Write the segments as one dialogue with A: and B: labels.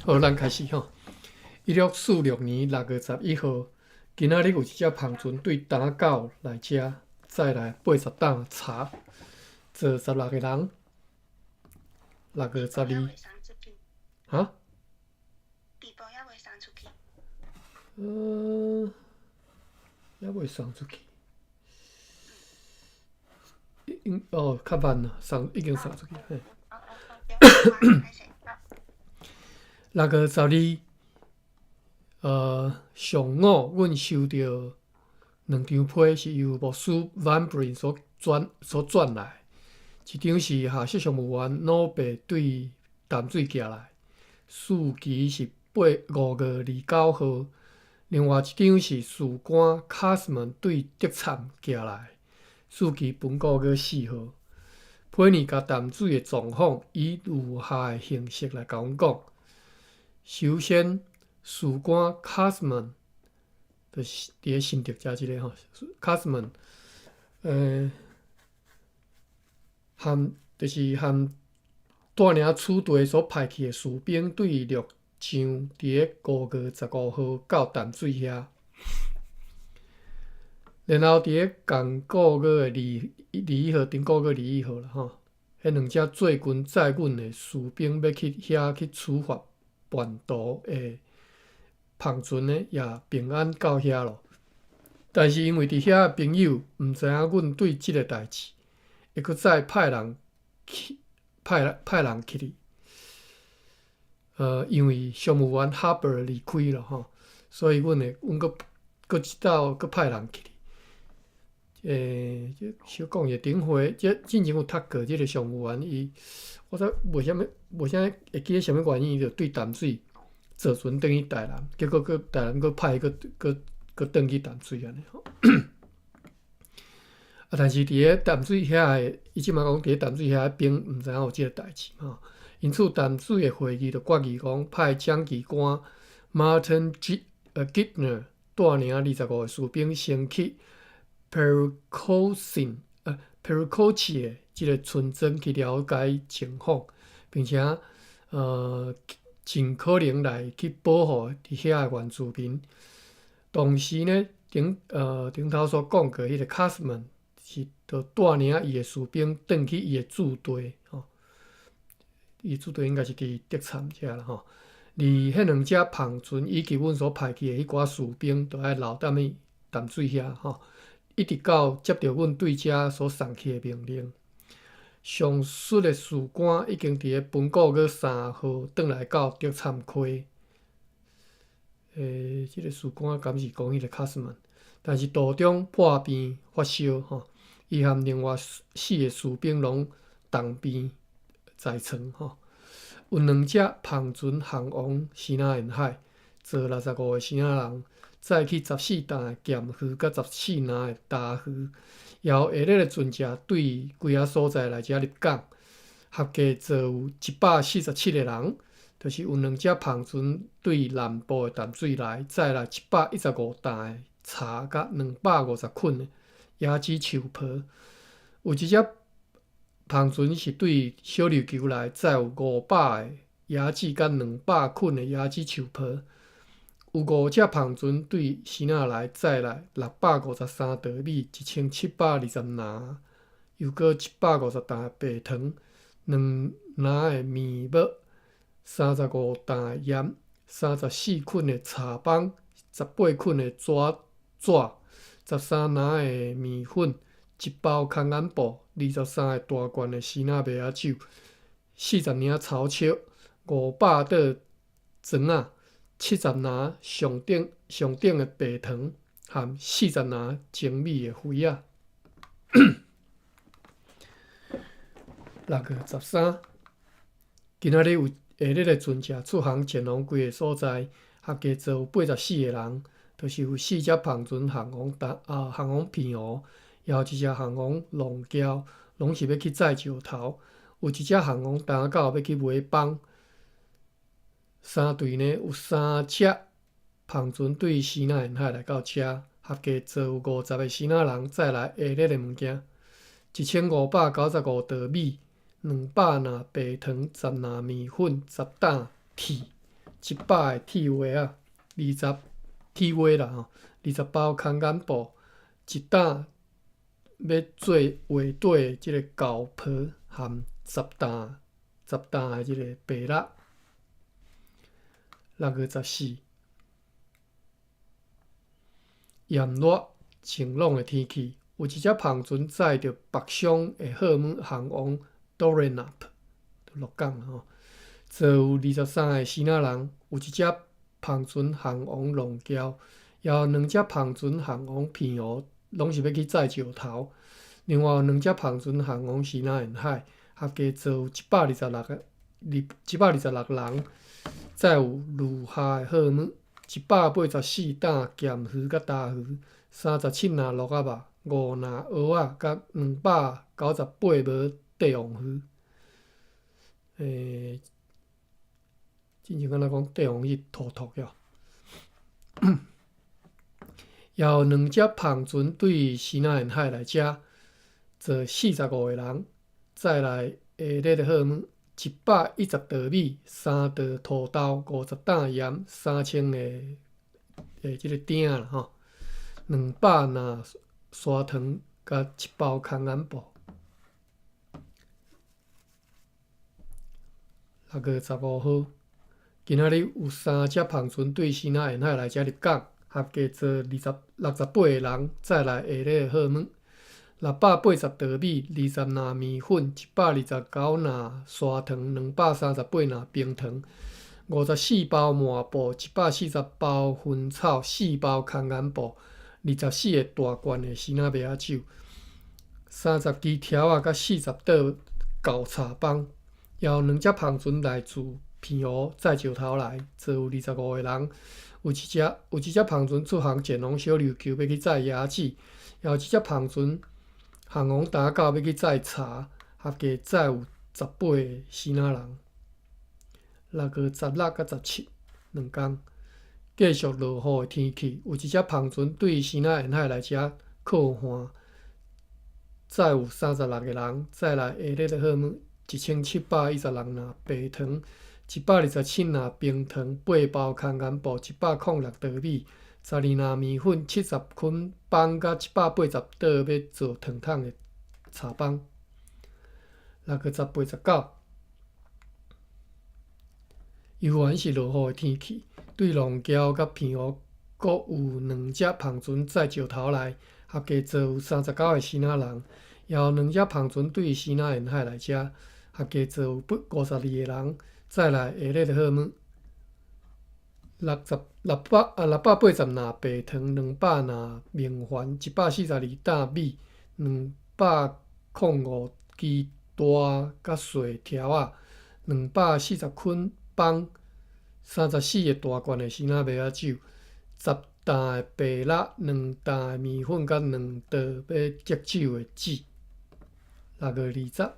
A: 好，咱開始吼。1646年6月11號，今仔日有一隻帆船對丹狗來遮，載來80擔柴，坐16個人。6月12，哈？
B: 地步猶未送出去。
A: 猶未送出去。應哦，較慢啦，送已經送出去。嘿。6月12，上午，阮收著兩張批，是由牧師 Van Brin 所轉來。一張是下雪商務員老伯對淡水寄來，日期是5月29號。另外一張是士官卡斯門對德杉寄來，日期本個月4號。批呢共淡水的狀況以如下的形式來共阮講。首先，士官卡斯門就是佇咧新竹遮這個吼，卡斯門，含就是含帶領此地所派去的士兵對陸上佇咧5月15號到淡水遐，然後佇咧仝個月的21號，頂個月21號啦吼，彼兩隻最近載阮的士兵欲去遐去處罰叛徒的帆船呢，也平安到遐咯。但是因為佇遐的朋友毋知影阮對這个代誌，會閣再派人去哩。因為商務員哈伯離開了吼，所以阮會阮閣閣一道閣派人去哩。這小講者，頂回這進前有讀過這个商務員伊，我煞無啥物無啥會記得啥物原因，伊就對淡水坐船轉去台南，結果閣台南閣派伊閣閣閣轉去淡水按呢吼。啊，但是佇咧淡水遐的，伊這擺講佇咧淡水遐的兵毋知影有這个代誌吼，因此淡水的會議就決議講派掌旗官 Martin G Gibner 帶領25個士兵先去 Pericosine 呃 Pericoche 的這个村莊去了解情況，並且盡可能來去保護佇遐的原住民。同時呢，頂頭所講過彼个卡斯門是著帶領伊的士兵轉去伊的駐地吼，伊駐地應該是佇德參遮啦吼。而彼兩隻帆船以及阮所派去的彼寡士兵，著愛留踮去淡水遐吼，一直到接著阮對遮所送去的命令。上述的士官已經佇咧本個月3號轉來到德參溪。這个士官敢是講彼个卡斯門？但是途中破病發燒吼，伊和另外四个士兵攏重病在床吼。有兩隻帆船航往西南沿海，坐65個支那人，載去14擔的鹹魚佮14籃的焦魚，由下日的船隻對幾仔所在來遮入港，合計坐有147個人，就是有兩隻帆船對南部的淡水來，載來115擔的柴佮250捆的椰子樹皮。有一隻帆船是對小琉球來，載有500個椰子佮200捆的椰子樹皮。有五隻帆船對支那來，載來653袋米，1720籃，又閣150擔的白糖，2籃的麵末，35擔的鹽，34捆的柴枋，18捆的紙紙，13籃的麵粉，一包空眼布，23個大罐的支那麥仔酒，40領草石，500袋磚仔，70籃上等上等的白糖，含40籃精美的魚仔。6月13，今仔日有下日的船隻出航前往幾个所在，合計坐有84個人，就是有四隻帆船航往淡啊航往澎湖，也有一隻航往龍嶠，攏是欲去載石頭；有一隻航往東狗欲去買枋。三隊呢有三隻帆船對支那沿海來到遮，合計坐有50個支那人，載來下日的物件：1595袋米，200籃白糖，10籃麵粉，10擔鐵， 100个鐵鞋仔，20鐵鞋啦吼，20包空眼布，一擔欲做畫底的這个厚皮含10擔10擔的這个白蠟。6月14，炎熱晴朗的天氣，有一隻帆船載著北商的貨物航往 Doranap 鹿港吼，坐有23个支那人。有一隻帆船航往龍橋，也有兩隻帆船航往澎湖，攏是欲去載石頭。另外有兩隻帆船航往支那沿海，合計坐有126個，126人，載有如下的貨物：184擔鹹魚佮鮑魚，37籃鹿仔肉，5籃蚵仔，佮298枚帝王魚。之前敢若講帝王魚土托了。也有兩隻帆船對支那沿海來遮，坐45個人，載來下列的貨物：110袋米、3袋土豆、50擔鹽、3000個的這个鼎啦吼，200籃砂糖佮1包空眼布。6月15號，今仔日有三隻帆船對支那沿海來遮入港，合計坐68個人，載來下列的貨物：680袋米、20籃麵粉、129籃砂糖、238籃冰糖、54包麻布、140包薰草、4包空眼布、24个大罐的支那麥仔酒、30支條仔佮40桌厚柴枋。也有兩隻帆船來自澎湖載石頭來，坐有25個人。有一隻帆船出航前往小琉球，欲去載椰子；也有一隻帆船航往打狗，欲去載茶，合計載有18個支那人。6月16佮17兩工，繼續落雨的天氣，有一隻帆船對支那沿海來遮靠岸，載有36個人，載來下列的貨物：1716籃白糖，127籃冰糖，8包空眼布，106袋米，12籃麵粉，70捆枋，佮180桌欲做糖桶的柴枋。6月18、19，猶原是落雨的天氣，對龍橋佮澎湖閣有兩隻帆船載石頭來，合計坐有39個支那人。也有兩隻帆船對支那沿海來遮，合計坐有52個人，載來下列的貨物：六十六百啊680籃白糖，200籃明礬，142擔米，205支大佮細條仔，240捆枋，34个大罐的支那麥仔酒，10擔的白蠟，2擔的麵粉，佮2桌欲祝酒的紙。6月20，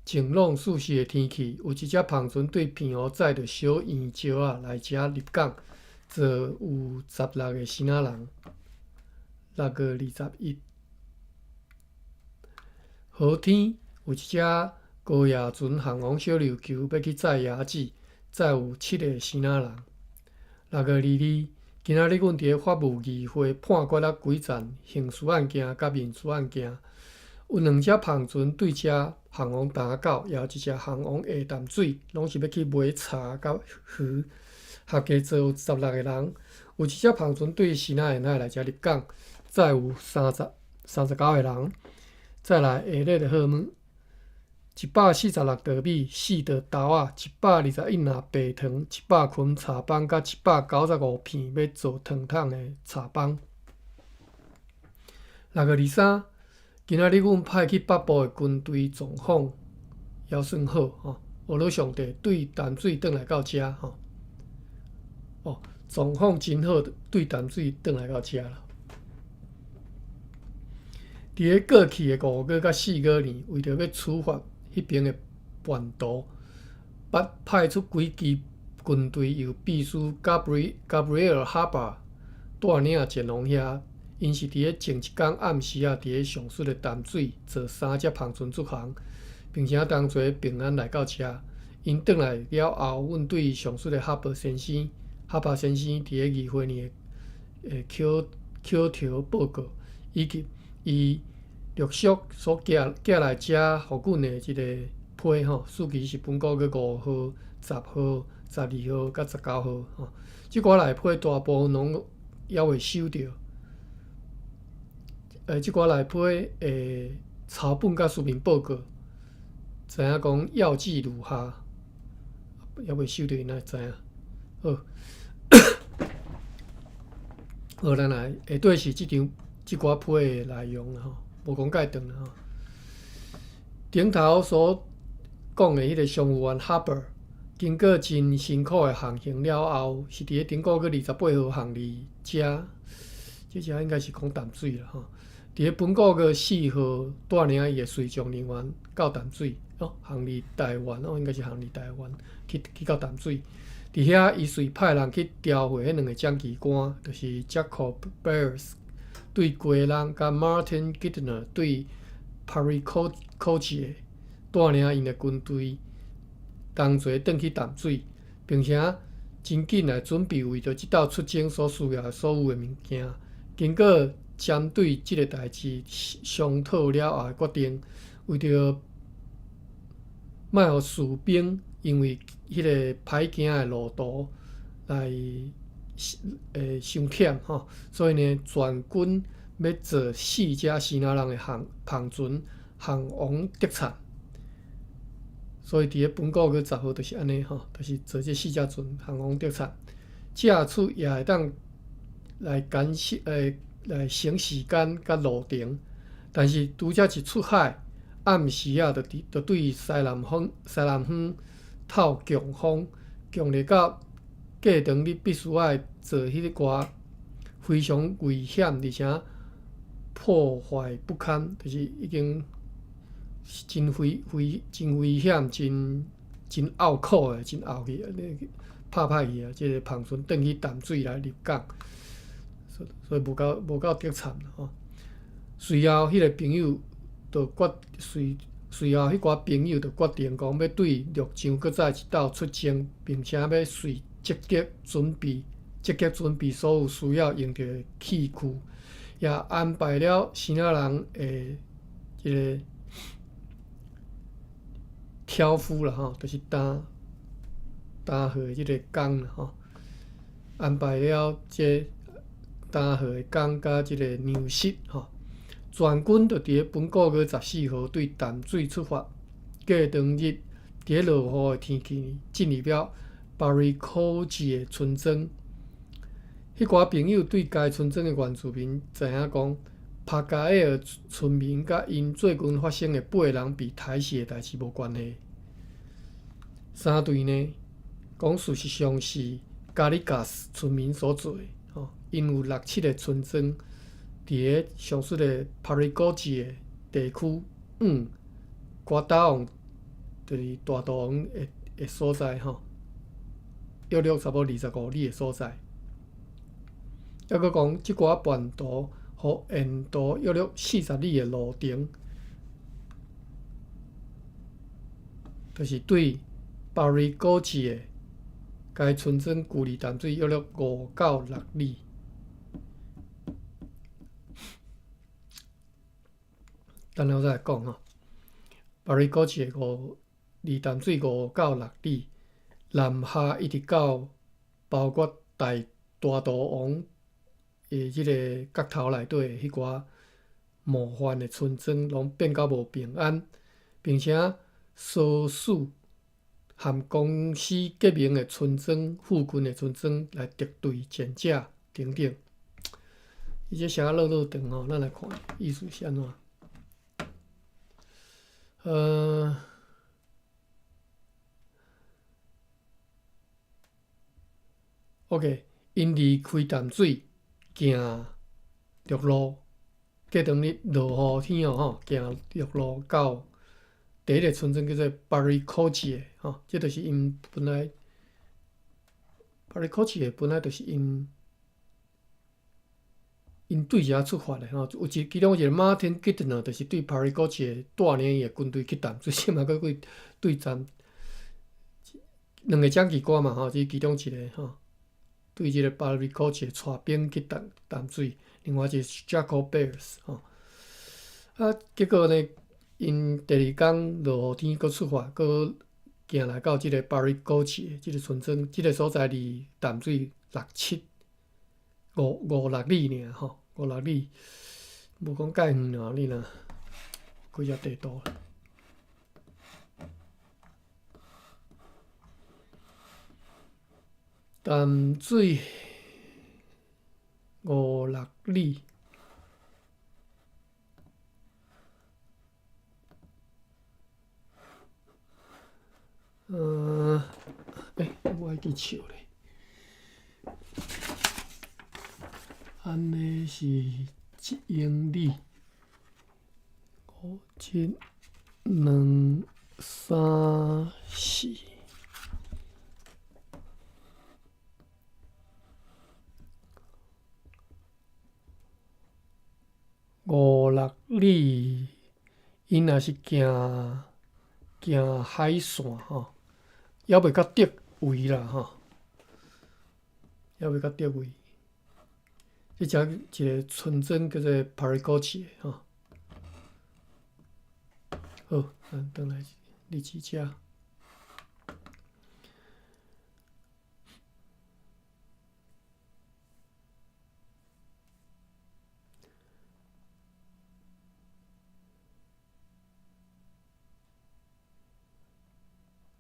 A: 晴朗舒適的天氣，有一隻帆船對澎湖載著小圓石仔來遮入港，坐有16個支那人。6月21，好天，有一隻高雅船航往小琉球，欲去載椰子，載有7個支那人。6月22，今仔日阮佇咧法務議會判決了幾件刑事案件佮民事案件。有兩隻帆船對遮航往打狗，也有一隻航往下淡水，攏是欲去買茶佮魚，合計坐有16個人。有一隻帆船對支那沿海來遮入港，載有39個人。再來下列的貨物：146袋米、4袋豆仔、121籃白糖、100捆柴枋，佮795片欲做糖桶的柴枋。6月23，今仔日阮派去北部的軍隊狀況猶算好吼，呵羅上帝對淡水轉來到遮吼，哦，狀況真好，對淡水轉來到遮啦。佇咧過去的5月佮4月呢，為著欲處罰彼爿的叛徒，捌派出幾支軍隊，由秘書 Gabriel Harper 帶領前往遐。𪜶是佇咧前一工暗時仔，佇咧上述的淡水坐三隻帆船出航。並且同齊平安來到遮。𪜶轉來了後，阮對上述的哈伯先生，哈伯先生佇咧議會裡的口口頭報告，以及伊陸續所寄寄來遮予阮的這個批吼，書記是本國嘅5號、10號、12號佮19號吼。這寡內批大部分攏猶未收著。這寡內批的抄本佮書面報告，知影講要記如下，猶未收著，𪜶哪會知影？好，好，咱來下底是這張這寡批的內容吼，無講介長啦吼。頂頭所講的彼個商務員哈伯，經過真辛苦的航行了後，是佇咧頂個月28號航離遮，這遮應該是講淡水啦吼。佇咧本個月4號帶領伊的隨從人員到淡水，哦，航離台灣，哦，應該是航離台灣去去到淡水。佇遐，伊隨派人去調會彼兩个掌旗官，就是 Jacob Beers 對基隆，佮 Martin Gidner 對 Paricoche 帶領𪜶的軍隊同齊轉去淡水，並且真緊來準備為著這道出征所需要的所有的物件。經過針對這个代誌商討了後的決定，為著莫予士兵因為彼個歹行的路途來傷忝吼，所以呢，全軍欲坐四隻支那人的航帆船航往德產。所以佇咧本個月10號就是按呢吼，就是坐這四隻船航往德產，借此也會當來減省來省時間佮路程。但是拄才一出海，暗時仔就佇就對西南方西南方透強風，強烈到過長日必須愛坐彼个非常危險，而且破壞不堪，就是已經真危危真危險，真真拗口的，真拗去，按呢拍歹去啊！這个帆船轉去淡水來入港，所所以無夠無夠得慘吼。隨後，彼个朋友就決隨隨後，彼寡朋友就決定講，欲對陸上閣再一道出征，並且欲隨積極準備，積極準備所有需要用著的器具，也安排了支那人的這个挑夫啦吼，就是擔擔荷的這个工啦吼，安排了這擔荷的工佮這個糧食吼。全軍就佇咧本個月14號對淡水出發，過當日佇咧落雨的天氣進入了巴瑞科吉的村莊。彼寡朋友對該村莊的原住民知影講，帕加埃爾村民佮𪜶最近發生的八个人被刣死的代誌無關係。三隊呢，講事實上是加里加斯村民所做的，吼，𪜶有六七个村莊。佇咧上述的帕瑞古吉的地區，瓜達王就是大肚王的的所在吼，約略差不多25里的所在。抑閣講，這寡叛徒予沿途約略40里的路程，就是對巴瑞古吉的該村莊距離淡水約略5到6里。等下我再來講吼，巴瑞古吉的五離淡水5到6里，南下一直到包括大大肚王的這个角頭內底的彼寡冒犯的村莊，攏變甲無平安，並且唆使和公司結盟的村莊附近的村莊來敵對前者等等。伊這寫落落長吼，咱來看意思是按怎？OK，𪜶離開淡水，行陸路，過當日落雨天哦吼，行陸路到第一个村莊叫做巴瑞科吉的吼，這就是𪜶本來巴瑞科吉的本來就是𪜶 𪜶對遮出發的吼，有一其中一個 Martin Gitner，就是對帕里古奇帶領伊的軍隊去淡水，這嘛閣對對戰兩個蔣其官嘛吼，這是其中一個吼，對這個帕里古奇帶兵去淡淡水，另外一個是 Jacob Bears 吼，啊，結果呢，𪜶第二工落雨天閣出發，閣行來到這個巴里古奇這個村莊，這個所在離淡水六七五五六里爾吼。五六里，無講介遠啦，你若開只地圖。淡水五六里，嗯，欸，我愛記笑咧。按呢是一英里，五七兩三四五六里，𪜶若是行行海線吼，猶未到竹圍啦吼，猶未到竹圍。這只一個村莊叫做帕里古奇吼。好，咱轉來日誌遮。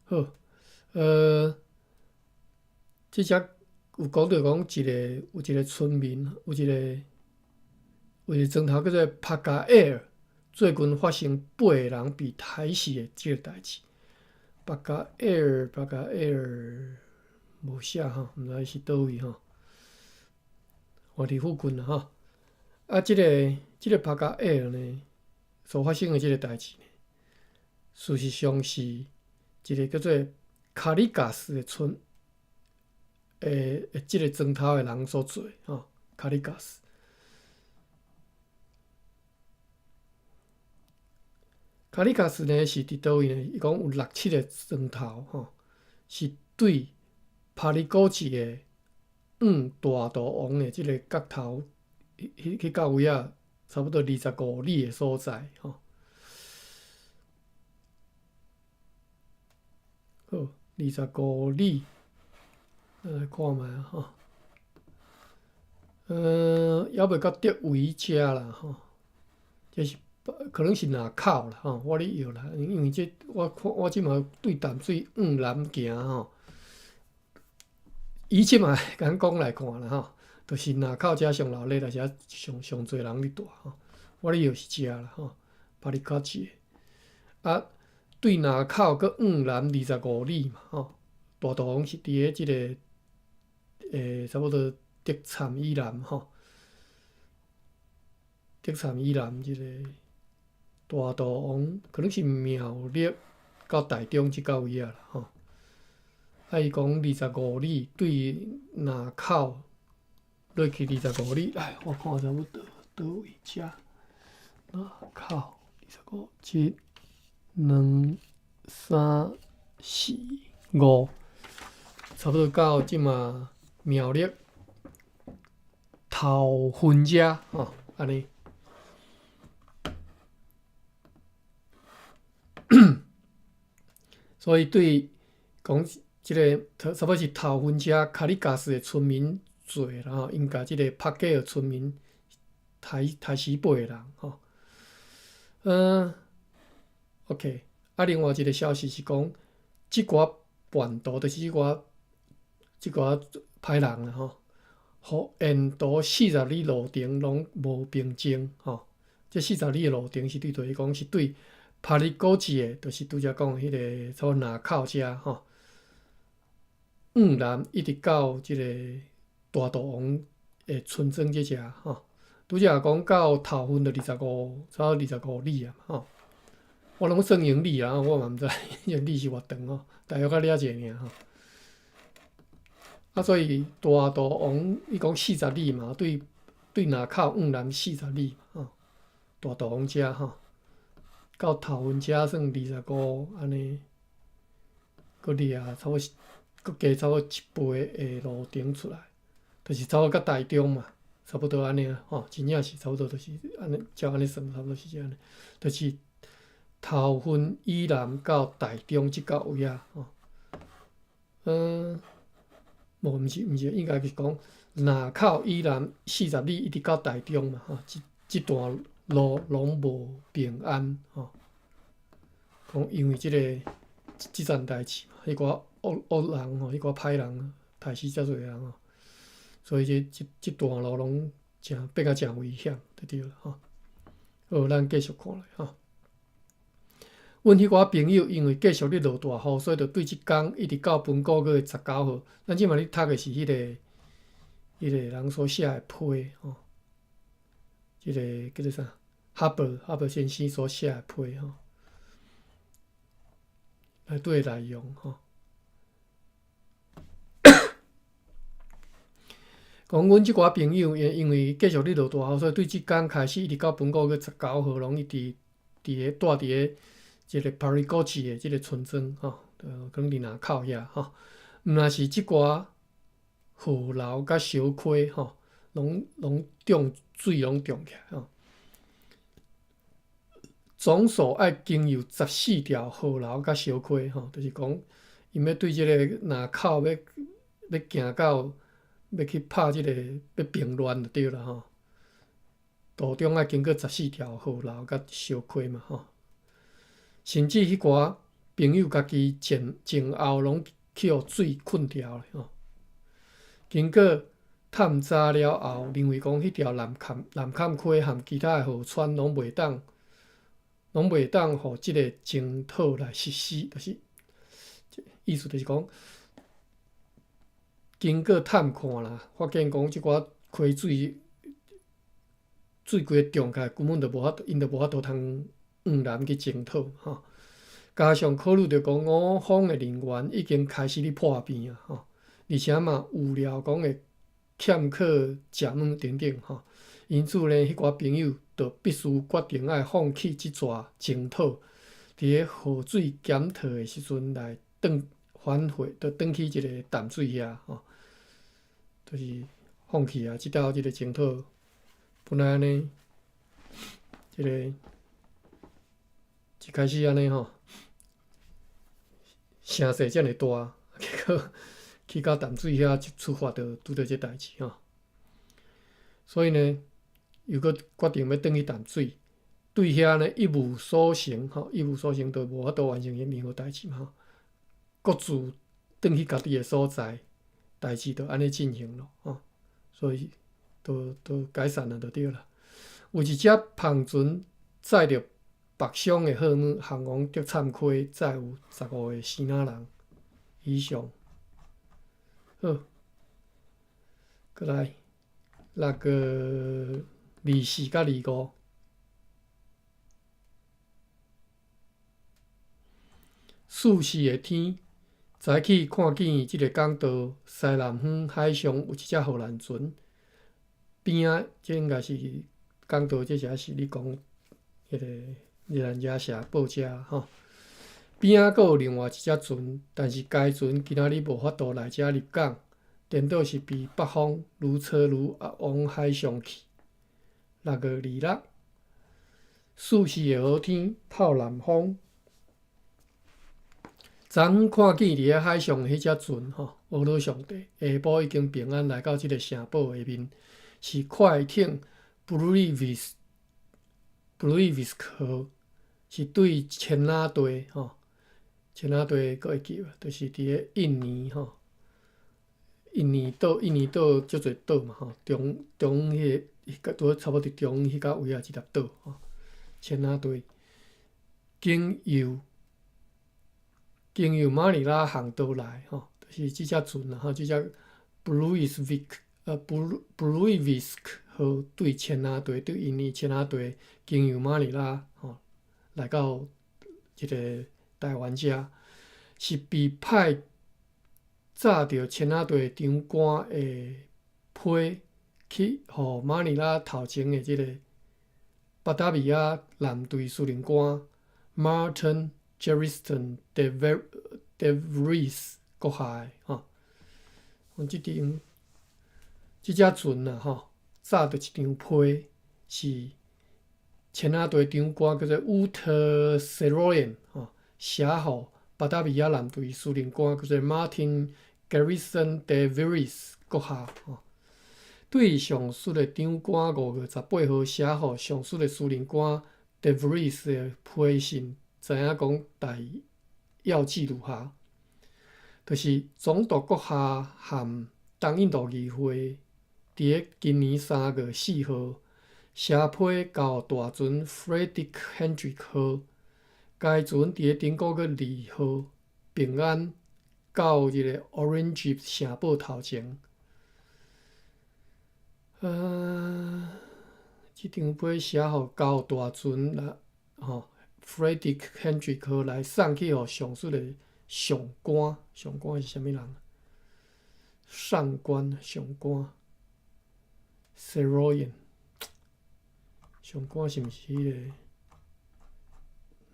A: 好，這只。有講著講一個有一個村民，有一個有一個莊頭叫做帕加埃爾，最近發生八個人被刣死的這個代誌。帕加埃爾，帕加埃爾無寫吼，毋知是佗位吼，我佇附近啦吼。啊，這個這個帕加埃爾呢，所發生的這個代誌呢，事實上是一個叫做卡里加斯的村。欸，這個莊頭的人所做的吼，卡里加斯。卡里加斯呢是佇佗位呢？伊講有六七個莊頭吼，是對帕里古奇的往大肚王的這個角頭，彼彼到位仔，差不多25里的所在吼。好，二十五里。咱來看覓啊吼，猶未到竹圍遮啦吼，這是可能是林口啦吼，我咧臆啦，因為這我看我這馬對淡水往南行吼，以這馬共講來看啦吼，就是林口遮上熱鬧，但是遐上上濟人咧住吼，我咧臆是遮啦吼，巴里卡市啊，對林口閣往南25里嘛吼。大肚王是佇咧這個，差不多竹塹以南吼，竹塹以南這個大肚王可能是苗栗到台中這到位仔啦吼。啊，伊講25里對林口落去二十五里，來我看差不多佗位遮，林口二十五、一、兩、三、四、五。差不多到這馬苗栗頭份遮吼，按呢。所以對講這個差不多是頭份遮卡里加斯的村民做的啦吼，𪜶共這個帕加爾村民刣刣死八個人吼。嗯，OK，啊，另外一個消息是講，這寡叛徒就是這寡。這寡歹人啦吼，予沿途四十里路程攏無平靜吼。這四十里的路程是對佗，伊講是對帕里古奇的，就是拄才講的彼個差不多林口遮吼，往南一直到這個大肚王的村莊這遮吼。拄才講到頭份就二十五，差不多二十五里啊吼。我攏算英里啊，我嘛毋知里是偌長吼，大約到遐濟爾吼。啊，所以大肚王伊講四十里嘛，對對林口往南40里吼，大肚王遮吼，到頭份遮算25按呢，閣掠差不多，閣加差不多一倍的路程出來，就是差不多到台中嘛，差不多按呢吼，真正是差不多就是按呢，照按呢算，差不多是按呢，就是頭份以南到台中這個位仔吼，無，毋是毋是，應該是講林口以南40里一直到台中嘛吼，這這段路攏無平安吼。講因為這个這層代誌嘛，彼寡惡惡人吼，彼寡歹人刣死遮濟人吼，所以這這這段路攏誠變甲誠危險，就對啦吼。好，咱繼續看落吼。阮彼寡朋友因為繼續咧落大雨，所以就對這工一直到本個月19號。咱這馬咧讀的是彼个人所寫的批吼，這个叫做啥？哈伯哈伯先生所寫的批吼，內底內容吼。講阮這寡朋友因為繼續咧落大雨，所以對這工開始一直到本個月十九號，攏一直佇咧蹛佇咧這个 Parigocchi 的這个村莊吼，可能佇林口遐吼，毋但是這寡河流佮小溪吼，攏攏漲水攏漲起來吼。總數愛經由14條河流佮小溪吼，就是講𪜶欲對這个林口欲欲行到欲去拍這个欲平亂就對啦吼。途中愛經過十四條河流佮小溪嘛吼。甚至彼寡朋友家己前前後攏去予水困牢咧吼。經過探查了後，認為講彼條南崁南崁溪和其他的河川攏袂當攏袂當予這个征討來實施，就是意思就是講，經過探看啦，發現講這寡溪水水規个漲起來，根本就無法度，𪜶就無法度通往南去征討吼。加上考慮著講，我方的人員已經開始咧破病啊吼，而且嘛有料講會欠缺食物等等吼，因此呢，彼寡朋友就必須決定愛放棄這逝征討，佇咧河水減退的時陣來轉返回，就轉去這个淡水遐吼，就是放棄啊，這道這个征討本來按呢，這个一開始按呢吼，聲勢遮爾大，結果去到淡水遐一出發，就拄著這代誌吼。所以呢，又閣決定欲轉去淡水，對遐呢一無所成吼，一無所成，就無法度完成任何代誌嘛吼。各自轉去家己的所在，代誌就按呢進行咯吼。所以都都解散了就對啦。有一隻帆船載著北上的貨物，航往竹杉溪，載有15個支那人以上。好，閣來那個24佮25。四時的天，早起看見這个港道西南方海上有一隻荷蘭船，邊仔這應該是港道，這是是咧講彼个熱蘭遮社報遮吼。邊仔閣有另外一隻船，但是該船今仔日無法度來遮入港，顛倒是被北風愈吹愈壓往海上去。6月26，四時的好天，透南風。昨昏看見佇咧海上的彼隻船吼，阿羅上帝下晡已經平安來到這个城堡下面，是快艇布魯伊維斯布魯伊維斯克號，是對千那地吼，千那地閣會記無？就是佇咧印尼吼，印尼島印尼島足濟島嘛吼，中中彼个拄好差不多佇中彼个位仔一粒島吼，千那地經由。經由馬尼拉航道來吼，就是這隻船啦吼，這隻布魯伊斯維克布布魯伊維斯克號對千那地對印尼千那地經由馬尼拉吼來到這个台灣遮，是被派紮著千那地長官的批去予馬尼拉頭前的這个巴達維亞艦隊司令官 Martin Gerritsen de Vries 閣下的吼。講這張這隻船啊吼，載著一張批是千仔隊長官叫做 Wouter Serroen 吼，寫予巴達維亞艦隊司令官叫做 Martin Gerritsen de Vries 閣下吼。對上述的長官5月18號寫予上述的司令官 de Vries 的批信，知影講大要記如下，就是總督閣下和東印度議會佇咧今年3月4號寫批交予大船 Frederik Hendrik 號，該船佇咧頂個月2號平安到這个 Orange 城堡頭前。這張批寫予交予大船來，吼，Frederik Hendrik 號來送去予上述的上官，上官是啥物人？上官，上官，Serroen，上官是毋是彼个？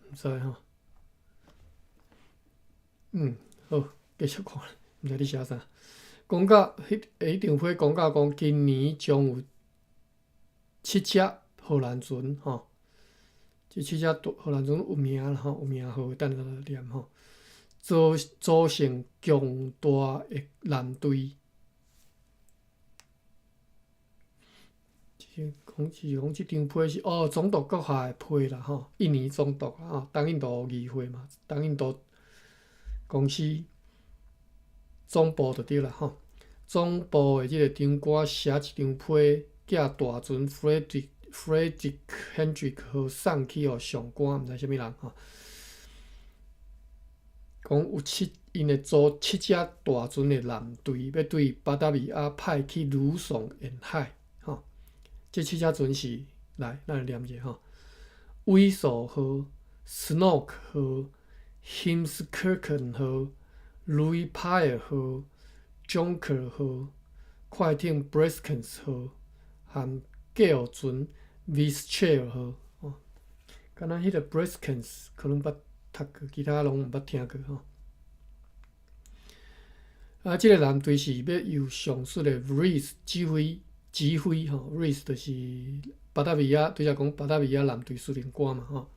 A: 毋知吼。好，繼續看，毋知咧寫啥。講到彼彼張批講到講，今年將有七隻荷蘭船吼，這七隻荷蘭船有名啦吼，有名號，等下來念吼，組組成強大的艦隊。講是講這張批是哦，總督閣下的批啦吼，印尼總督啊，東印度議會嘛，東印度公司總部就對啦吼。總部的這个長官寫一張批，寄大船 Frederik Hendrik 號送去予上官，毋知啥物人吼。講有七，𪜶會組七隻大船的艦隊，欲對巴達維亞派去呂宋沿海吼。這七隻船是來，咱來念一下吼。威索號、Snoek 號、Heemskerken 號、Louis Pijl 號、Jonker 號、快艇 Breskens 號和計船 Visscher 號。哦，敢若彼个 Breskens 可能捌讀過，其他攏毋捌聽過吼。啊，這个艦隊是欲由上述的 Vries 指揮，指揮吼，Vries 就是巴達維亞，拄才講巴達維亞艦隊司令官嘛吼。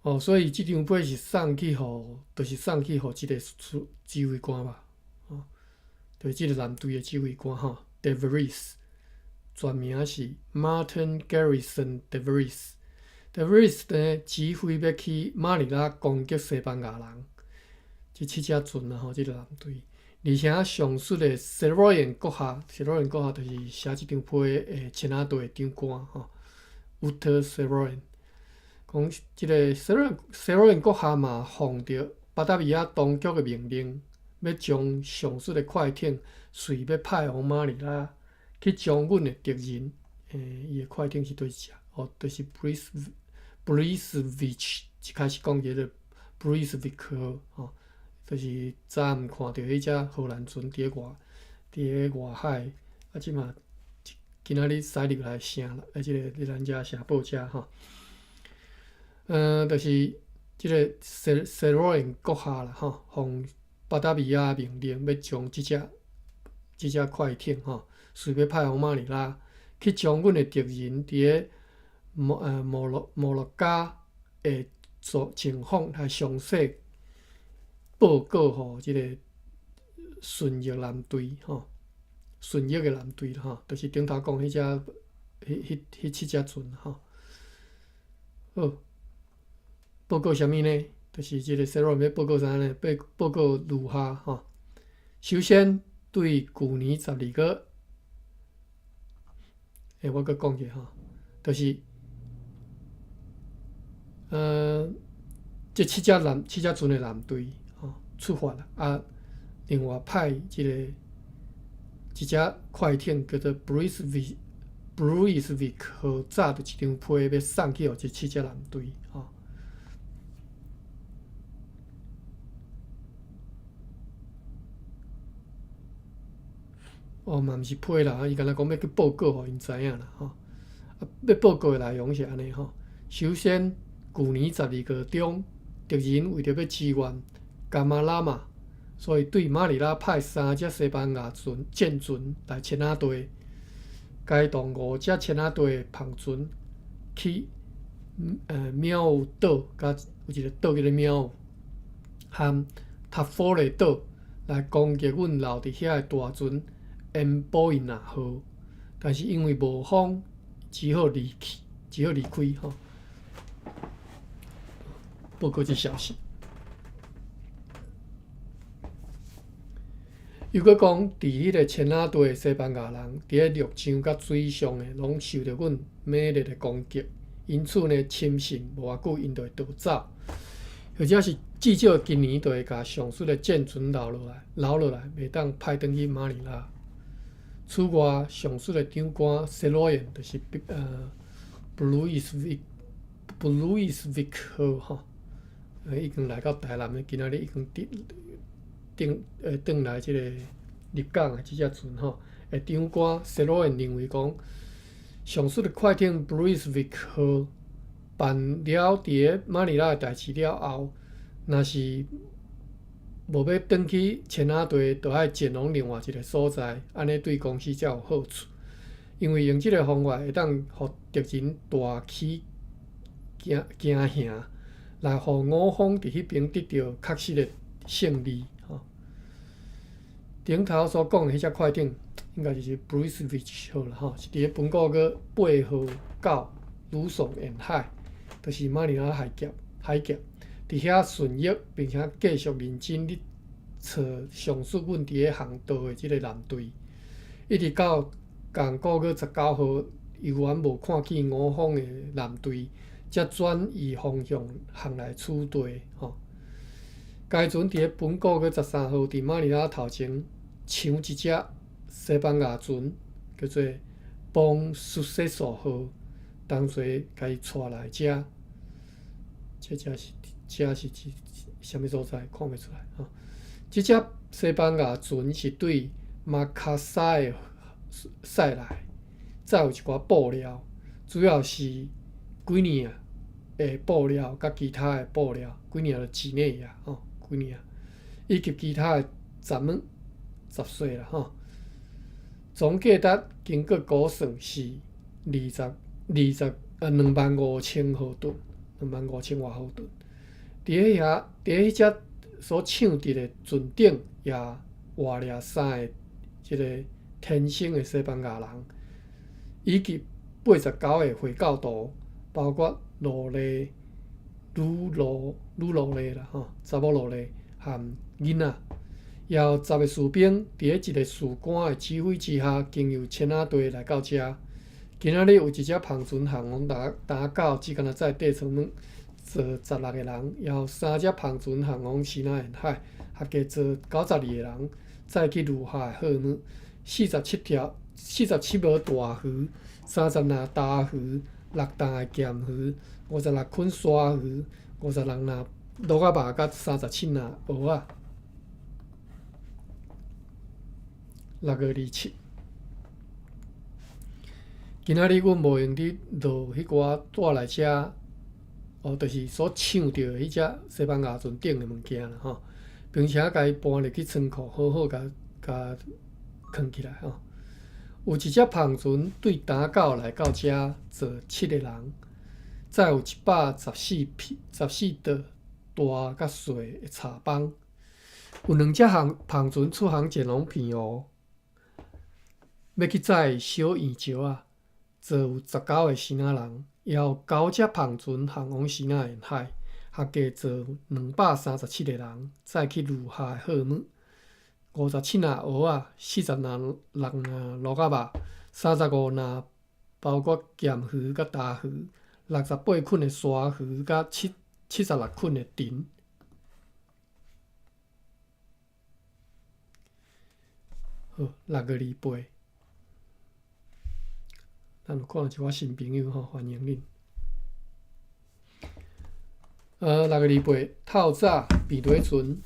A: 哦，所以這張批是送去予，就是送去予這个指揮官吧，哦，就是這个艦隊的指揮官吼，De Vries，全名是 Martin Gerritsen De Vries。De Vries 呢，指揮欲去馬尼拉攻擊西班牙人，這七隻船啊吼，這个艦隊，而且上述的 Serroen 閣下，Serroen 閣下就是寫這張批的千仔隊的長官吼，Wouter Serroen。講這个 Serroen 閣下嘛，奉著巴達維亞當局的命令，欲將上述的快艇隨欲派往馬尼拉去將阮的敵人。伊的快艇是佗一隻？哦，就是 Brunswick，一開始講這个 Brunswick 吼，就是昨暗看著彼隻荷蘭船佇咧外海，啊，這馬今仔日駛入來城，啊，這个佇咱遮城堡遮吼。就是這个 Serroen 閣下啦吼，奉巴達維亞命令，欲將這隻快艇吼，隨欲派往馬尼拉去將阮的敵人佇咧摩洛加的情況來詳細報告予這个順翼艦隊吼，順翼的艦隊吼，就是頂頭講彼隻、彼、彼、彼七隻船吼。好，報告啥物呢？就是這个 Serroen 欲報告啥呢？報告如下吼。首先，對舊年12月，我閣講一下吼，就是，這七隻船的艦隊吼出發啦，啊，另外派這个一隻快艇叫做 Brunswick 號，載著一張批欲送去予這七隻艦隊吼。哦，嘛毋是批啦，伊敢若講欲去報告予𪜶知影啦，吼。啊，欲報告的內容是按呢吼。首先，舊年12月中，敵人為著欲支援甘馬喇嘛，所以對馬尼拉派三隻西班牙船戰船來千仔地，該同五隻千仔地的帆船去廟宇島，佮有一個島叫做廟宇，和塔佛雷島來攻擊阮留佇遐的大船恩波伊納號，但是因為無風，只好離去，只好離開吼。報告這消息。又閣講，佇彼個千仔地的西班牙人，佇咧陸上佮水上的，攏受著阮猛烈的攻擊，因此呢，深信無偌久𪜶就會逃走，或者是至少今年就會共上述的戰船留落來，留落來，袂當派轉去馬尼拉。此外，上述的長官塞羅恩，就是布魯伊斯維布魯伊斯維克號吼，已經來到台南，今仔日已經佇轉轉來這個入港的這隻船吼，的長官塞羅恩認為講，上述的快艇布魯伊斯維克號辦了佇咧馬尼拉的代誌了後，若是無欲轉去千仔地，就愛前往另外一個所在，按呢對公司才有好處。因為用這個方法會當予敵人大起驚驚嚇，來予我方佇彼邊得著確實的勝利。吼，頂頭所講的彼隻快艇，應該就是 Brunswick 號啦，吼，是佇咧本個月8號到呂宋沿海，就是馬尼拉海峽海峽。佇遐巡弋，並且繼續認真咧揣上述阮佇咧航道的這個艦隊，一直到仝個月19號，猶原無看見我方的艦隊，才轉移方向航來此地。吼，該船佇咧本個月13號佇馬尼拉頭前搶一隻西班牙船，叫做邦蘇西索號，同齊共伊帶來遮。這隻是。遮是佇啥物所在？看袂出來吼。這隻西班牙船是對馬卡薩的駛來，載有一寡布料，主要是幾內亞的布料，佮其他的布料，幾內亞就幾內亞吼，幾內亞，以及其他的雜物雜碎啦吼。總價值經過估算是二十二十25,000荷頓，25,000外荷頓。佇咧遐，佇咧彼隻所搶佇的船頂，也活掠三个這个天生的西班牙人，以及89個回教徒，包括羅麗、女羅、女羅麗啦吼，查某羅麗和囡仔，也有10個士兵佇咧一个士官的指揮之下，經由千仔地來到遮。今仔日有一隻帆船航往達達到，只敢若載底層物。坐16個人，也有三隻帆船航往西南沿海，合計坐92個人，載去餘下的貨物。47條、47尾大魚、30籃大魚、6擔的鹹魚、56捆鯊魚、56籃鱸仔肉，佮37籃蚵仔。6月27，今仔日阮無閒佇落彼寡帶來遮。哦，就是所搶著的彼隻西班牙船頂的物件啦，吼，並且共伊搬入去倉庫，好好共共囥起來吼。有一隻帆船對打狗來到遮，坐七個人，載有114匹、14桌大佮細的柴枋。有兩隻航帆船出航前往澎湖，欲去載小圓石仔，坐有19個支那人。也有九隻帆船航往西南沿海，合計坐237個人，載去餘下的貨物：57籃蚵仔、46籃鱸仔肉、35籃包括鹹魚佮大魚、68捆的鯊魚佮76捆的藤。好，6月28。咱有看到一寡新朋友吼，歡迎恁。6月28，透早平底船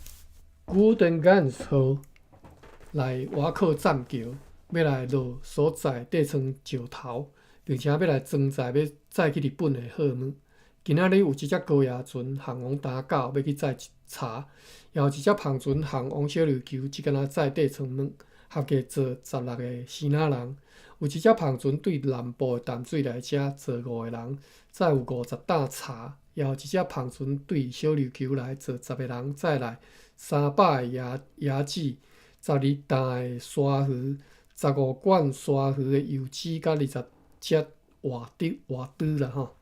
A: Golden Gans 號來瓦克棧橋，欲來落所載底倉石頭，並且欲來裝載欲載去日本的貨物。今仔日有一隻高額船航往東港欲去載柴，也有一隻帆船航往小琉球，只敢若載底倉物，合計坐16個支那人。有一隻帆船對南部的淡水來遮坐五個人，載有50擔柴。也有一隻帆船對小琉球來坐10個人，載來300個椰子、12擔的鯊魚、15罐鯊魚的油脂，佮20隻活豬活豬啦吼。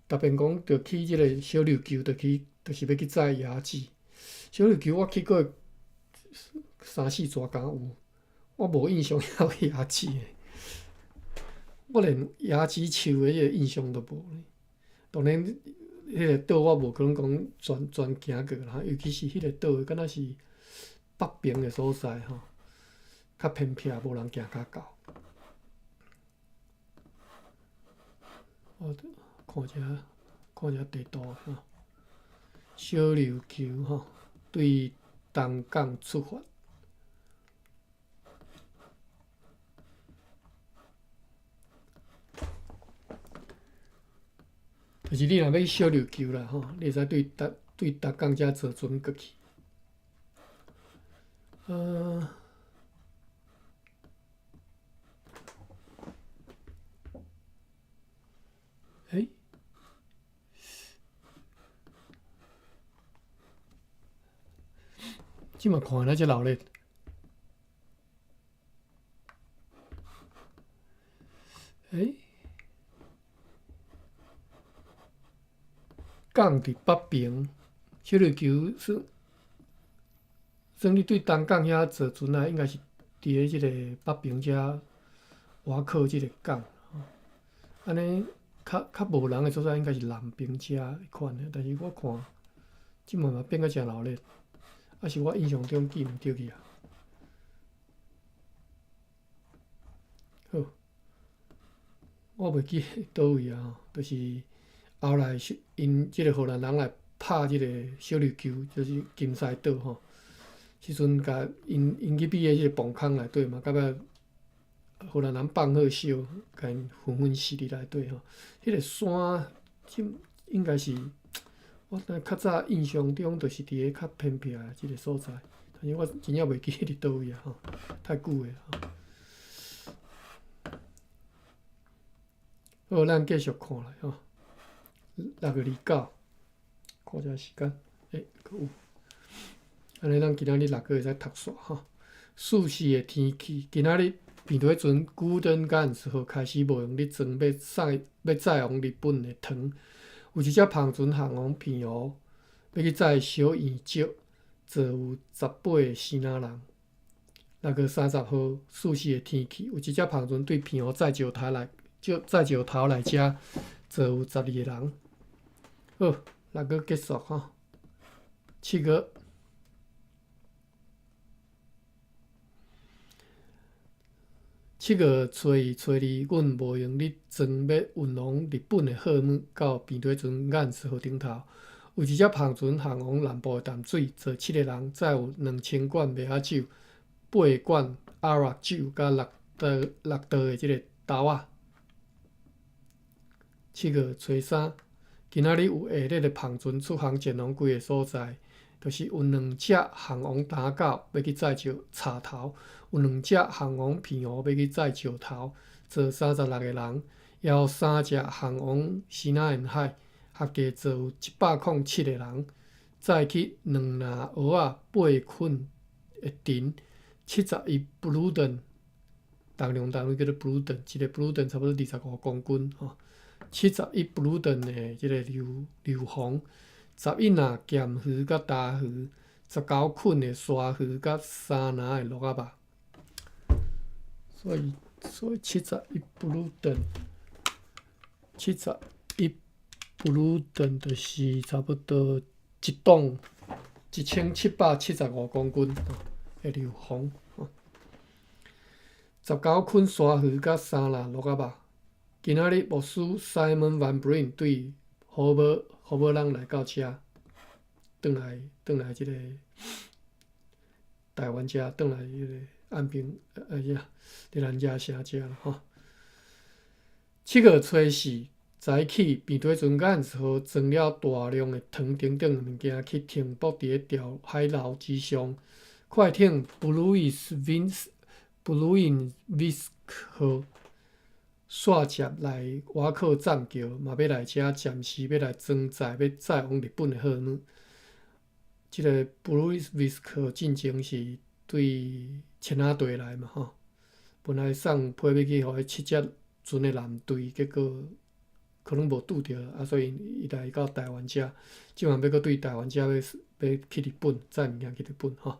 A: 特別講，著去這个小琉球，著去，就是欲去載椰子。小琉球我去過三四逝敢有，我無印象遐有椰子的，我連椰子樹的彼个印象都無。當然，彼个島我無可能講全全行過啦，尤其是彼个島，敢若是北爿的所在吼，較偏僻，無人行較到。我看一下，看一下地圖吼，小琉球吼，對東港出發。就是你若欲去小琉球啦吼，你會使對東對東港遮坐船過去。欸？這馬看來遮鬧熱。欸？港佇北爿，小琉球算算你對東港遐坐船來，應該是佇咧這個北爿遮倚靠這个港。按呢較較無人的所在，應該是南爿遮彼款的。但是我看這馬嘛變甲誠鬧熱，抑是我印象中記毋著去啊。好，我袂記佗位啊，就是後來是𪜶這个荷蘭人來拍這个小琉球，就是金獅島吼。時陣共𪜶𪜶去比的這个磅空內底嘛，到尾荷蘭人放火燒，共𪜶焚焚死佇內底吼。彼个山，這應該是我較早印象中，就是佇咧較偏僻的這个所在，但是我真正袂記佇佗位啊吼，太久的吼。好，咱繼續看來吼。6月29，看一下時間，欸，閣有。按呢，咱今仔日六個會使讀煞吼。四時的天氣，今仔日平地陣古登干時號開始無閒咧裝欲送欲載往日本的糖。有一隻帆船航往澎湖，欲去載小圓石，坐有18個支那人。6月30號，四時的天氣，有一隻帆船對澎湖載石頭來，載石頭來遮，坐有12個人。好，六月結束吼。7月。7月初一、初二，阮無閒咧裝欲運往日本的貨物到平地船眼石號頂頭，有一隻帆船航往南部的淡水，坐7個人，載有2000罐麥仔酒、8罐阿拉酒，佮6袋的這个豆仔。7月初三，今仔日有下熱的帆船出航前往幾个所在，就是有兩隻航往東港欲去載石柴頭，有兩隻航往澎湖欲去載石頭，坐36個人，也有三隻航往西南沿海，合計坐有107個人，載去兩籃蚵仔8捆的藤，71 bruden，重量單位叫做 bruden，一个 bruden 差不多25公斤吼。71 bruden 的這个硫硫磺，11籃鹹魚佮大魚，19捆的鯊魚佮3籃的鹿仔肉。所以71 bruden，71 bruden 就是差不多一噸1775公斤的硫磺。19捆鯊魚佮3籃鹿仔肉。今仔日牧師 Simon Van Breen 對荷寶荷寶人來到遮，轉來轉來這个台灣遮，轉來彼个安平呃呀，伫咱遮城遮啦吼。7月初4早起，平底船甲号装了大量的糖等等物件去停泊佇咧條海流之上。快艇布魯伊斯溫斯布魯因維斯號煞接來瓦克棧橋，嘛欲來遮暫時欲來裝載，欲載往日本的貨物。這个布魯伊斯維斯號進前是對千仔地來嘛吼，本來送批欲去予彼七隻船的艦隊，結果可能無拄著，啊，所以伊來到台灣遮，這擺欲閣對台灣遮欲欲去日本，載物件去日本吼。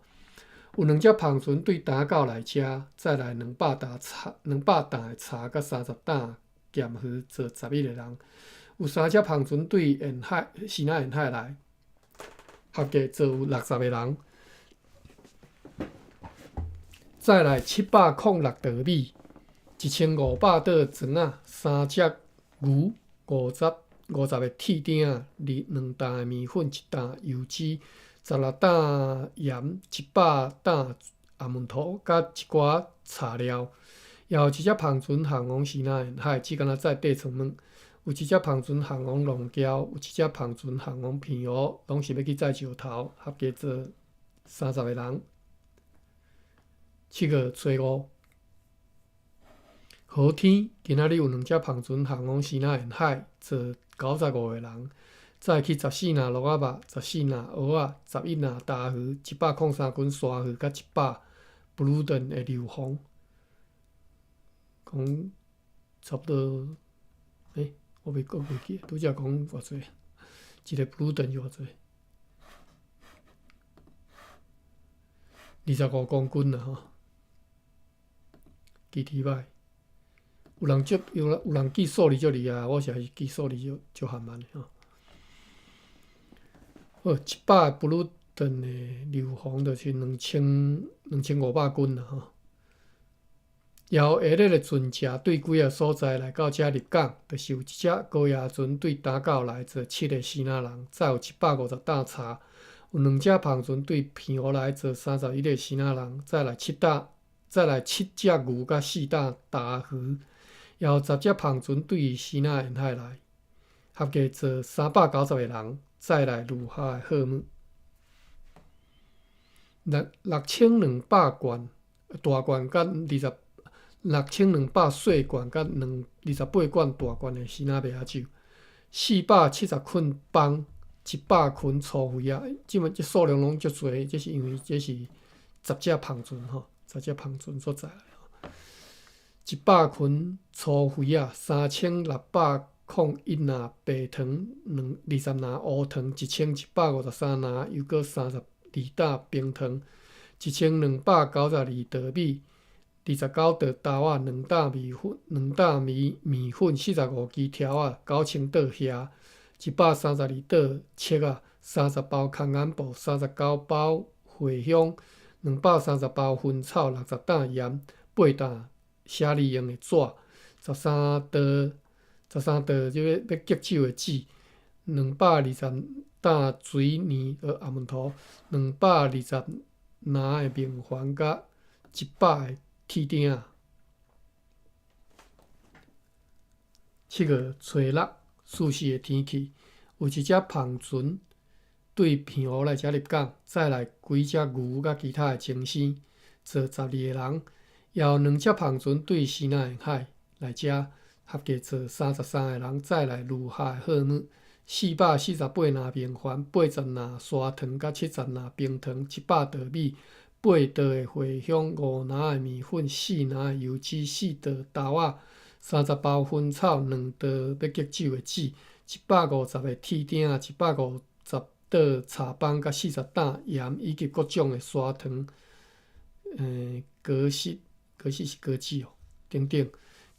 A: 有兩隻帆船對礁到來遮，載來200擔茶、200擔的茶，佮30擔鹹魚，坐11個人。有三隻帆船對沿海、西南沿海來，合計坐有60個人。載來706袋米，1500袋庄仔，三隻牛，50個鐵釘仔，2擔的麵粉，1擔油脂。16擔鹽，100擔紅毛土，佮一寡柴料。也有一隻帆船航往西南沿海，只干焦載硩床物。有一隻帆船航往龍嶠，有一隻帆船航往澎湖，攏是欲去載石頭，合計坐30個人。7月初5，好天，今仔日有兩隻帆船航往西南沿海，坐95個人。載去14籃鹿仔肉、14籃蚵仔、11籃大魚、103斤山芋，佮100布魯頓的硫磺。講差不多，欸，我袂閣袂記，拄才講偌濟？一个布魯頓是偌濟？25公斤啦吼，記佇歹。有人足有人有人記數字足厲害，我是還是記數字足足緩慢的吼。好，100布魯頓的硫磺就是2500斤啦吼。也有下日的船隻對幾个所在來到遮入港，就是有一隻高壓船對礁到來坐7個支那人，載有750擔柴；有兩隻帆船對澎湖來坐31個支那人，載來7擔，載來7隻牛佮4擔大魚；也有10隻帆船對西南沿海來，合計坐390個人。載來如下的貨物：6200罐大罐，佮6200細罐，佮28罐大罐的西拿麦仔酒；470捆枋，100捆粗肥仔。這麼這數量攏足濟，這是因為這是10隻帆船吼，10隻帆船所載來。100捆粗肥仔，3601籃白糖，20籃烏糖，1153籃，又閣32擔冰糖，1292袋米，29袋豆仔，2擔麵粉，2擔麵粉，45支條仔，9000袋蝦，132袋粟仔，30包空眼布，39包茴香，230包薰草，60擔鹽，8擔寫字用的紙，13袋。13袋這个欲敬酒的酒，220擔水泥紅毛土，220籃的明礬，佮100个鐵釘仔。7月初6，舒適的天氣，有一隻帆船對澎湖來遮入港，載來幾隻牛佮其他的精牲，坐12個人。也有兩隻帆船對西南沿海來遮。合計坐33個人，載來如下的貨物：448籃明礬，80籃砂糖，佮70籃冰糖，100袋米，8袋的茴香，5籃的麵粉，4籃的油脂，4袋豆仔，30包薰草，2袋欲敬酒的酒，150个鐵釘仔，150袋柴枋，佮40擔鹽，以及各種的砂糖、果實、果實是果子哦，等等。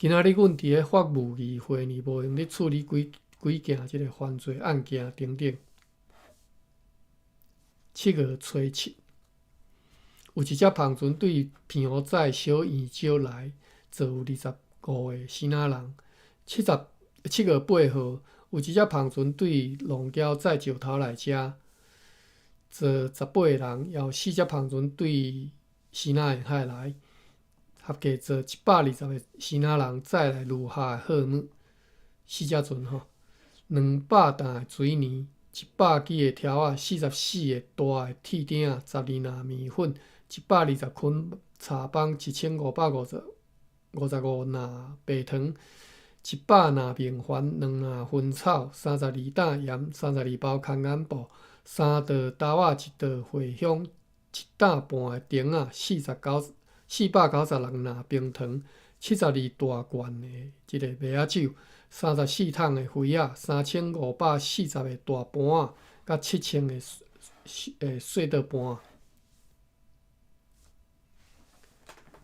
A: 今仔日阮佇咧法務議會呢，無閒咧處理幾幾件這个犯罪案件等等。7月初7，有一隻帆船對澎湖載小圓石來，坐有25個支那人。7月8號，有一隻帆船對龍嶠載石頭來遮，坐18個人。也有四隻帆船對支那沿海來，合計坐120個支那人載來餘下的貨物，四隻船吼，200擔的水泥，100支的條仔，44個大的鐵釘，12籃麵粉，120捆柴枋，1555籃白糖，100籃明礬，2籃薰草，32擔鹽，32包空眼布，3袋豆仔，1袋茴香，1擔半的橙仔，496籃冰糖，72大罐的這個麥仔酒，34桶的茴仔，3540個大盤仔，佮7000個細桌盤。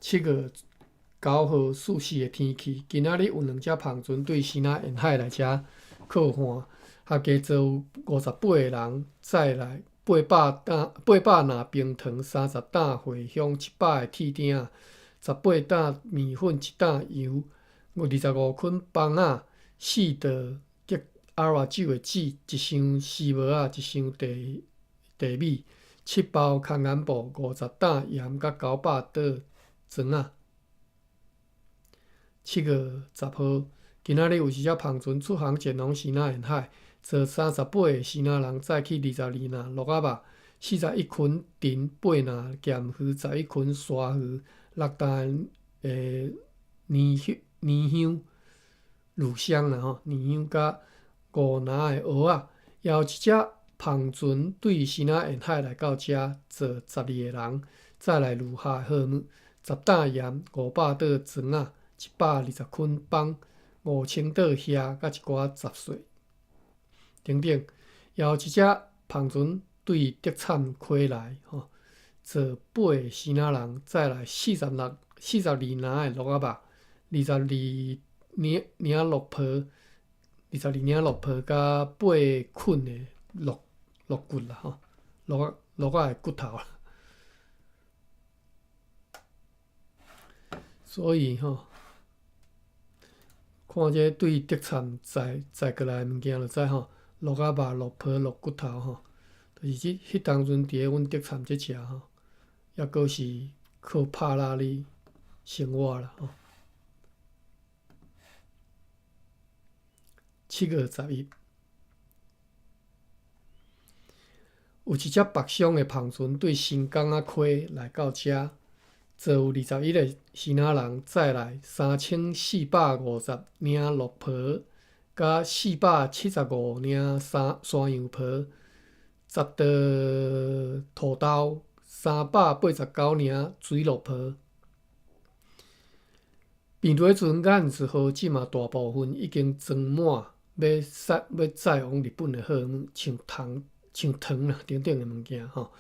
A: 7月9號四時的天氣，今仔日有兩隻帆船對支那沿海來遮靠岸，合計坐有58個人，載來800擔800籃冰糖、30擔茴香、700個鐵釘、18擔麵粉、1擔油、25捆枋仔、4袋激阿酒的紙、1箱絲襪仔、1箱茶米、7包空眼布、50擔鹽，佮900袋磚仔。7月10號，今仔日有一隻帆船出航前往支那沿海，坐38個支那人載去22籃鹿仔肉、41捆藤、8籃鹹魚、11捆沙魚、6擔的年香、年香、乳香啦吼，年香佮5籃的蚵仔，也有一隻帆船對支那沿海來到遮，坐12個人，載來餘下的貨物，10擔鹽、500袋磚仔、120捆枋、5000袋蝦，佮一寡雜碎等等。也有一隻帆船對德產溪來，吼，坐8個支那人，載來42籃的鹿仔肉，22領領鹿皮，22領鹿皮，佮8捆的鹿鹿骨啦，吼，鹿仔的骨頭啦。所以吼，看這對特產載載過來的物件就知吼，鹿仔肉、鹿皮、鹿骨頭吼，就是這彼當陣佇咧阮特產這遮吼，抑閣是靠拍獵咧生活啦吼。7月11，有一隻北上的帆船對新港仔溪來到遮。坐有21個支那人，載來3450領鹿皮，佮475領山山羊皮，10袋土豆，389領水鹿皮。病毒船眼子號這馬大部分已經裝滿，欲載往日本的貨物，像糖、像糖啦等等的物件吼。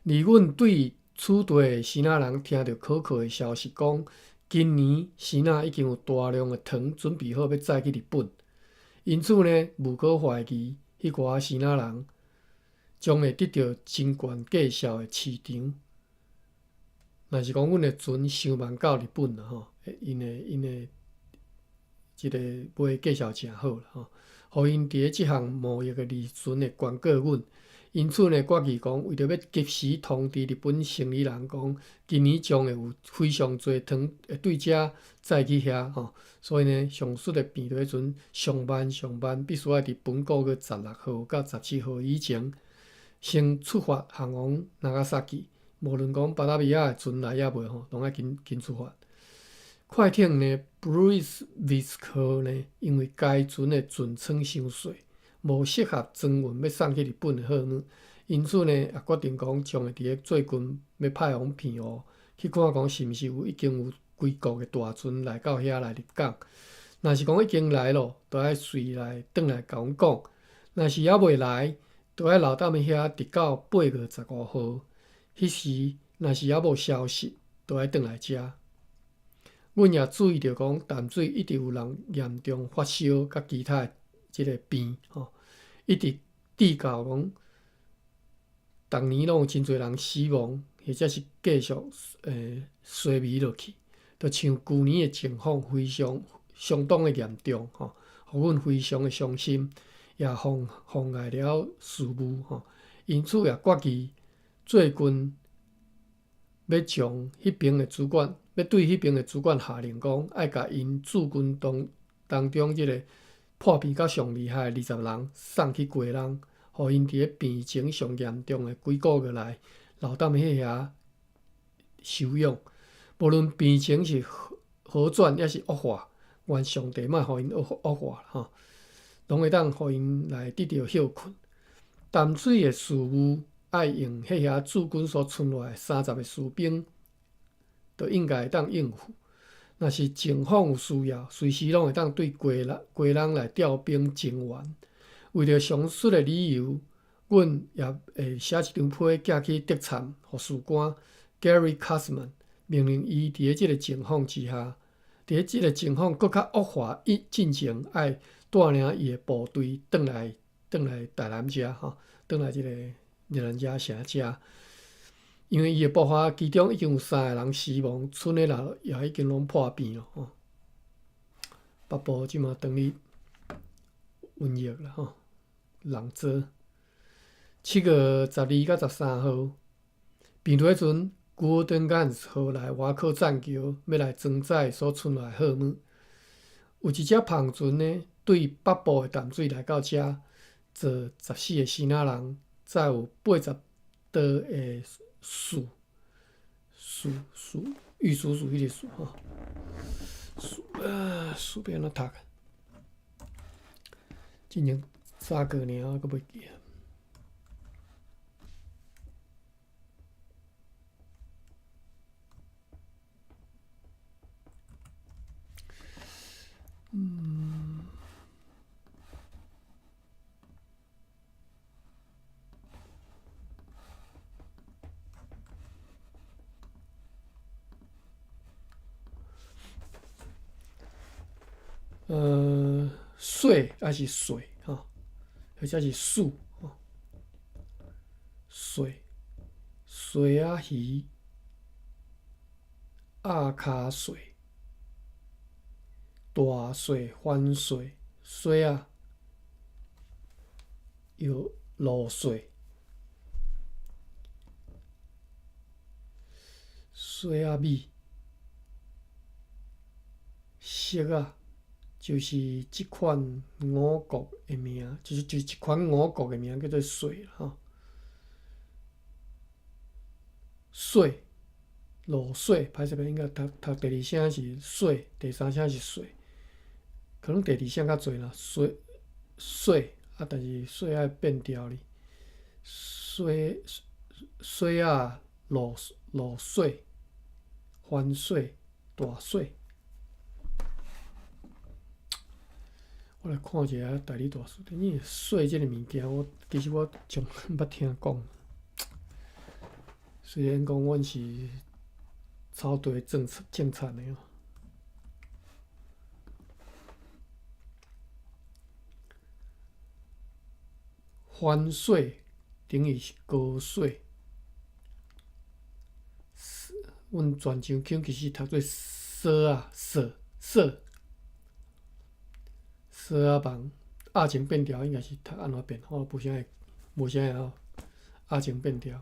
A: 而阮對此地的支那人聽著可靠的消息，講今年支那已經有大量的糖準備好欲載去日本，因此呢，無可懷疑，彼寡支那人將會得著真懸價數的市場。若是講阮的船傷慢到日本啦吼，𪜶的𪜶的這个賣價數誠好啦吼，予𪜶佇咧這項貿易的利潤會懸過阮。因此呢，決議講，為著欲及時通知日本生意人講，今年將會有非常濟糖會對遮載去遐吼，所以呢，上述的病毒船上慢上慢，必須愛佇本個月16號到17號以前，先出發航往納加薩基。無論講巴達維亞的船來抑未吼，攏愛緊緊出發。快艇呢，布魯斯維斯號呢，因為該船的船艙傷細，無適合裝運欲送去日本的貨物，因此呢，也決定講將會佇咧最近欲派往澎湖去看講是毋是有已經有歸國的大船來到遐來入港。若是講已經來咯，就愛隨來轉來共阮講；若是猶未來，就愛留踮遐，直到8月15號。彼時若是猶無消息，就愛轉來遮。阮也注意著講，淡水一直有人嚴重發燒，佮其他的這个病吼，一直至到講，逐年攏有真濟人死亡，或者是繼續衰微落去，就像舊年的情況非常相當的嚴重吼，予阮非常的傷心，也妨妨礙了事務吼，因此也決議最近欲將彼爿的主管，欲對彼爿的主管下令講，愛共𪜶駐軍當中這个破病甲上厲害的20人送去基隆，予𪜶佇咧病情上嚴重的幾个月內留踮彼遐休養。無論病情是好轉抑是惡化，願上帝莫予𪜶惡化吼，攏會當予𪜶來得著歇睏。淡水的事務愛用彼遐駐軍所賰落來30个士兵，就應該會當應付。若是情況有需要，隨時攏會當對基隆來調兵增援。為著上述的理由，阮也會寫一張批寄去德參予士官 Gary Cusman，命令伊佇咧這个情況之下，佇咧這个情況閣較惡化以進前，愛帶領伊的部隊轉來台南遮吼，轉來這个宜蘭遮城遮。因為伊的部下其中已經有三个人死亡，賰的人也已經攏破病咯吼。北部這馬當咧瘟疫啦吼，人災。7月12佮13號，病毒彼陣，Golden Gans 號來外靠棧橋，欲來裝載所賰落來貨物。有一隻帆船呢，對北部的淡水來到遮，坐14個支那人，載有80桌的薯薯薯玉蜀黍彼个薯吼，薯啊薯欲按怎讀？進前早過爾，我閣袂記啊。水抑是水吼，或者是欶吼，水水仔魚，鴨跤水，大雪番雪，雪仔，有落雪，雪仔米，色仔。就是這款五穀的名，就是一款五穀的名，叫做雪吼。雪，落雪，歹勢，應該讀第二聲是雪，第三聲是雪，可能第二聲較濟啦。雪雪啊，但是雪愛變調哩。雪雪仔落雪，番雪，大雪。我來看一下台語大辭典，因為雪這个物件，我其實我從毋捌聽講。雖然講阮是草地種田的哦。番雪等於是高雪。阮泉州腔其實讀做索仔索索。索仔網，鴨情變調應該是讀按怎變？我無啥會，無啥會曉。鴨情變調，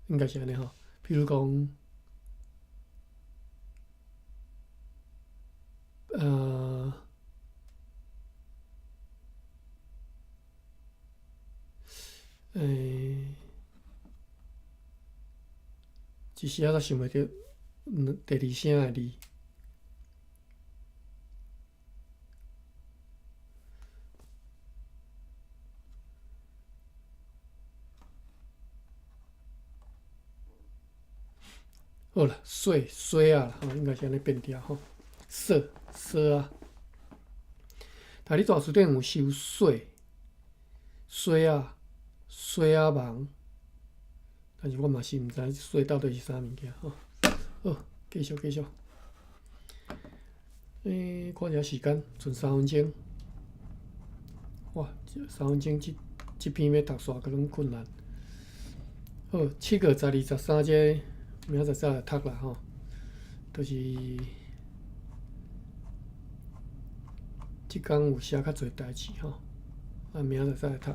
A: 應該是按呢吼。譬如講，一時仔才想袂著第二聲的字。好啦，雪雪仔啦，吼，應該是按呢變調吼。索索仔，台語大辭典有收雪雪仔雪仔網，但是我嘛是毋知雪到底是啥物件吼。好，繼續繼續。看一下時間，賰3分鐘。哇，3分鐘這篇欲讀煞可能困難。好，7月12、13這明仔載再來讀啦吼，就是這工有寫較濟代誌吼，啊，明仔載再來讀。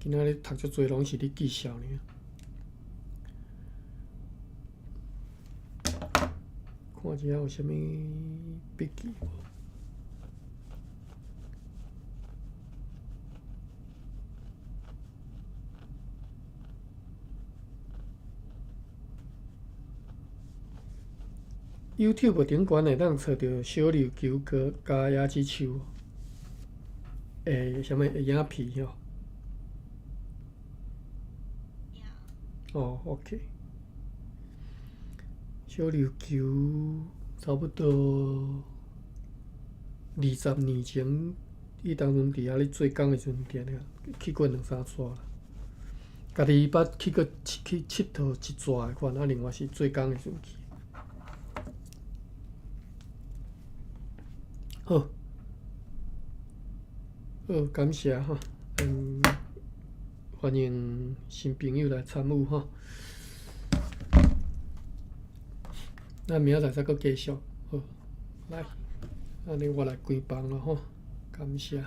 A: 今仔日讀足濟攏是咧記數爾。看一下有啥物筆記無？YouTube 頂懸會當揣著小琉球閣佮椰子樹的啥物的影片吼？哦，OK。小琉球差不多20年前，彼當陣佇遐咧做工的時陣，定定去過兩三逝啦。家己捌去過去𨑨迌一逝的款，啊，另外是做工的時陣去。好，好，感謝吼，歡迎新朋友來參與吼。咱明仔載再閣繼續，好，來，按呢我來關房囉吼，感謝。